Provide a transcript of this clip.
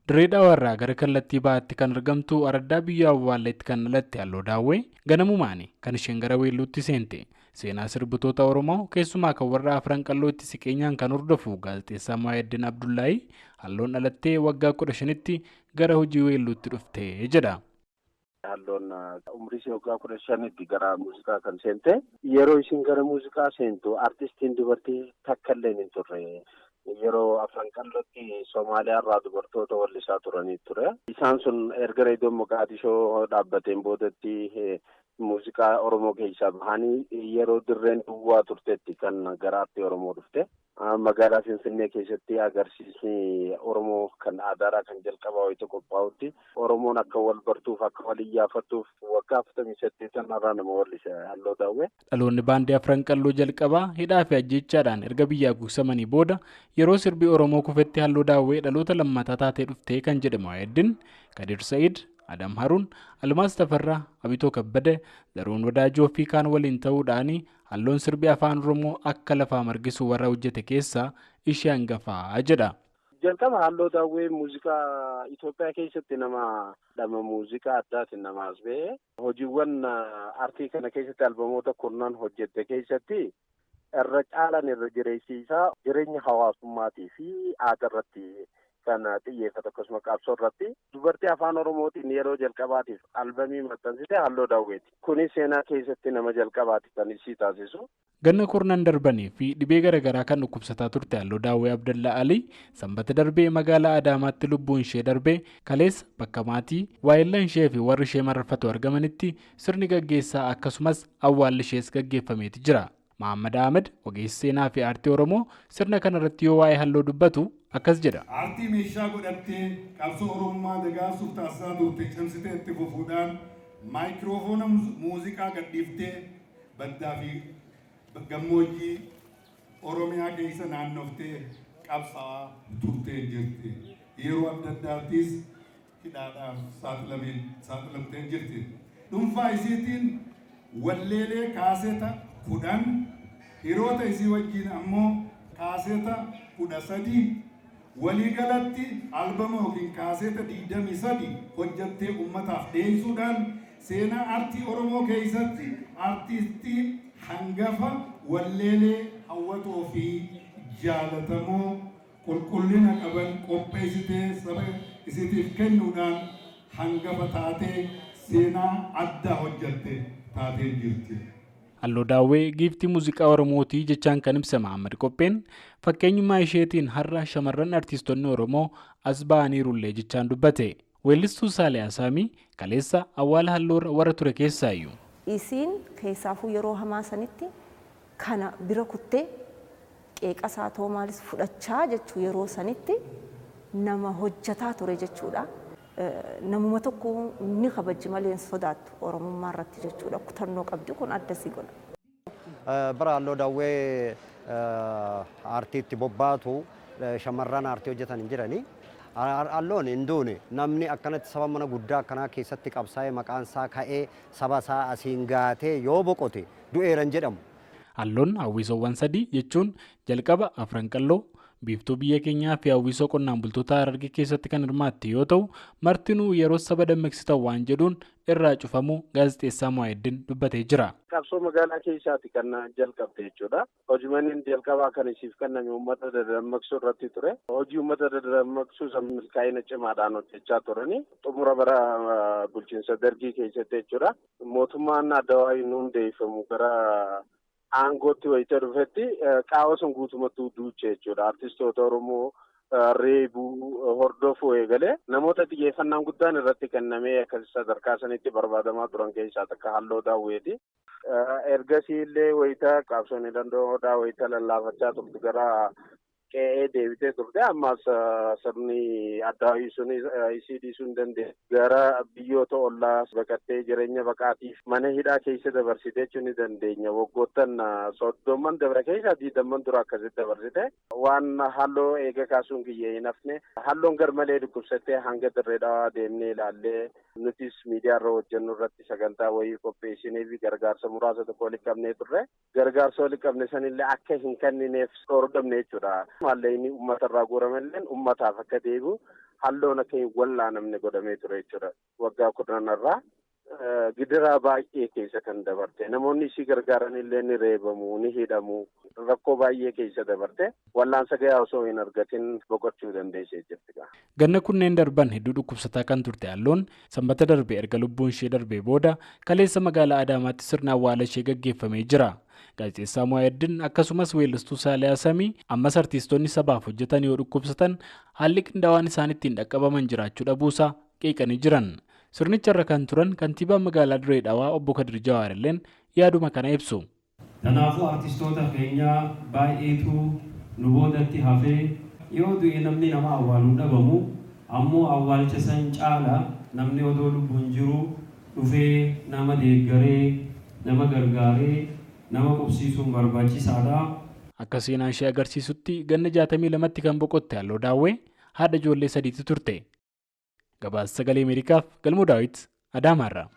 Dirree Dhawaarraa gara kallattii bahaatti kan argamtu araddaa biyya Awwaalleetti kan dhalatte Halloo Daawwee ganamumaani kan isheen gara weelluutti seente. Seenaa sirbitoota Oromoo keessumaa kan warra Afran Qalloo itti siqeenyaan kan hordofu gaazexeessaa Muwaayiddin Abdullaahii Halloon dhalattee waggaa 15tti gara hojii weelluutti dhufte jedha. Halloon umrii ishee waggaa 15tti gara muuziqaa kan seente. Yeroo isheen gara muuziqaa seentu artistiin dubartii takka illee hin turre. Yeroo Afran Qallootti Somaaliyaa irraa dubartoota wallisaa turanii ture. Isaan sun erga reediyoon Moqaadishoo dhaabbateen boodatti muuziqaa Oromoo keessaa bahanii yeroo dirreen duwwaa turtetti kan gara aartii Oromoo dhufte. Magaalaa Finfinnee keessatti agarsiisni Oromoo kan aadaadhaa kan jalqabaa wayita qophaa'utti Oromoon akka wal bartuuf akka wal iyyaafattuuf waggaa 48 irraa nama wallise Halloo Daawwee. Dhaloonni baandii Afran Qalloo jalqabaa hidhaa fi ajjeechaadhaan erga biyyaa guusamanii booda yeroo sirbi Oromoo kufetti Halloo Daawwee dhaloota lammataa taatee dhuftee kan jedhamu Muwaayiddin, Kadir Sa'id, Adam Haruun, Almaas Tafarraa, Abitoo Kabbada, Zaruun Wadaajoo fi kaan waliin ta'uudhaan halloon sirbi afaan Oromoo akka lafaa margisu warra hojjete keessaa ishee hangafaa jedha. Jalqaba Halloo Daawwee muuziqaa Itoophiyaa keessatti nama dhama muuziqaa addaatiin nama as ba'e. Hojiiwwan aartii kana keessatti albamoota kurnan hojjette keessatti irra caalaan irra jireessisaa jireenya hawaasummaatii fi aadaa irratti kan xiyyeeffatu akkasuma qabsoo irratti dubartii afaan Oromootiin yeroo jalqabaatiif albamii maxxansite Halloo Daawweeti. Kunis seenaa keessatti nama jalqabaati kan isii taasisu. Ganna kurnan darbanii fi dhibee garaagaraa kan dhukkubsataa turte Halloo Daawwee Abdallaa Alii sanbata darbee magaalaa Adaamaatti lubbuun ishee darbee kaleessa bakka maatii waayillan ishee fi warri ishee mararfatu argamanitti sirni gaggeessaa akkasumas awwaalli ishees gaggeeffameeti jira. Mahammad Ahmed ogeessi seenaa fi aartii Oromoo sirna kanarratti yoo waa'ee halloo dubbatu akkas jedha. Aartii meeshaa godhattee qabsoo Oromummaa dagaagsuuf taasisaa turte cimsitee itti fufuudhaan maayikiroofoona muuziqaa gadhiiftee baddaa fi gammoojjii Oromiyaa keessa naannoftee qabsaa'aa turtee jirti. Yeroo adda addaattis hidhaadhaaf saaxilamtee jirti. Dhuunfaa isiitiin walleelee kaaseta 10 hiriyoota isii wajjin ammoo kaaseta 13 waliigalatti albama yookiin kaaseta 23 hojjattee uummataaf dhiyeessuudhaan seenaa aartii Oromoo keessatti aartistii hangafa walleelee hawwatoo fi jaalatamoo qulqullina qaban qopheessitee saba isiitiif kennuudhaan hangafa taatee seenaa addaa hojjatte taatee jirti. Halloo Daawwee giiftii muuziqaa Oromootii jechaan kan ibsa Mahammad Qopheen fakkeenyummaa isheetiin har'a shamarran artiistonni Oromoo as ba'aniirullee jechaan dubbate. Weellistuu Saalee Asaamii kaleessa awwaala halloorra warra ture keessaayyuu. Isiin keessaafuu yeroo hamaa sanitti kana bira kuttee qeeqasaa ta'uu maalis fudhachaa jechuu yeroo sanitti nama hojjataa ture jechuudha. Namuma tokko ni kabajji malee hin sodaattu Oromummaa irratti jechuudha. Kutannoo qabdi kun adda si godha. Bara Halloo Daawwee aartiitti bobbaatu shamarran aartii hojjetan hin jirani. Halloon hin duune namni akkanatti saba mana guddaa akkanaa keessatti qabsaa'ee maqaan isaa ka'ee saba isaa asiin gaatee yoo boqote du'eeran jedhamu. Halloon hawwisoowwan sadii jechuun jalqaba Afran Qalloo biiftuu biyya keenyaa fi hawwisoo qonnaan bultoota Harargee keessatti kan hirmaatte yoo ta'u martinuu yeroo saba dammaqsitan waan jedhuun irraa cufamuu gaazexeessaa Muwaayiddin dubbatee jira. Qabsoo magaalaa keessaati kan jalqabde jechuudha. Hojii manneen jalqabaa kan isiif kenname uummata dadammaqsuu irratti ture. Hojii uummata dadammaqsuu san milkaa'ina cimaadhaan hojjechaa turani. Xumura bara bulchiinsa dargii keessatti jechuudha. Mootummaan Adawaayiin hundeeffamu gara aangootti wayita dhufetti qaawwa sun guutumatti duuche jechuudha. Artistoota Oromoo reebuu hordofuu eegalee namoota xiyyeeffannaan guddaan irratti kennamee akka sadarkaa sanitti barbaadamaa turan keessaa takka Halloo Daawweeti. Ergasii illee wayita qabsoon danda'uudhaa wayita lallaafachaa turte gara qe'ee deebitee turte ammas sirni Addaawii sun isii dhiisuu hin dandeenye. Gara biyyoota ollaa baqattee jireenya baqaatiif mana hidhaa keessa dabarsite jechuu ni dandeenya. Waggoottan 30 dabra keessa 20 dura akkasitti dabarsite. Waan halloo eega kaasuun kiyyee hin hafne halloon garmalee dhukkubsattee hanga dirree dhawaa deemnee ilaallee Nutis miidiyaa irra hojjennu irratti sagantaa wayii qopheessinee fi gargaarsa muraasa tokko walitti qabnee turre. Gargaarsa walitti qabne sanillee akka hin kennineef hordofne jechuudha. Maallaqni uummata irraa guuramellee uummataaf akka deebi'u halloon akka hin wallaanamne godhamee ture jechuudha. Waggaa 10 irraa gidiraa baay'ee keessa kan dabarte, namoonni isii gargaaran illee ni reebamu, ni hidhamu, rakkoo baay'ee keessa dabarte, wallaansa gahaa osoo hin argatin boqochuu dandeessee jirti. Ganna kunneen darban hedduu dhukkubsataa kan turte Halloon sanbata darbe erga lubbuun ishee darbee booda kaleessa magaalaa Adaamaatti sirna awwaala ishee gaggeeffamee jira. Gaazexeessaa Mo'aayiddin akkasumas weellistuu Saaliyaa Samii ammas artiistoonni sabaaf hojjetan yoo dhukkubsatan haalli qindaa'aan isaan ittiin dhaqqabaman jiraachuu dhabuusaa qeeqanii jiran. Sirnicha irra kan turan kantiibaa magaalaa Dirree Dhawaa obbo Kadir Jawaar illeen yaaduma kana ibsu. Kanaafuu artistoota keenyaa baay'eetu nu boodatti hafee yoo du'e namni nama awwaaluun dhabamu, ammoo awwaalcha san caala namni odoo lubbuun jiru dhufee nama deeggaree, nama gargaaree, nama qubsiisuun barbaachisaadha. Akka seenaan ishee agarsiisutti ganna 62tti kan boqotte Halloo Daawwee haadha ijoollee 3 turte. Gabaasa Sagalee Ameerikaaf Galmoo Daawit Adaamaarraa.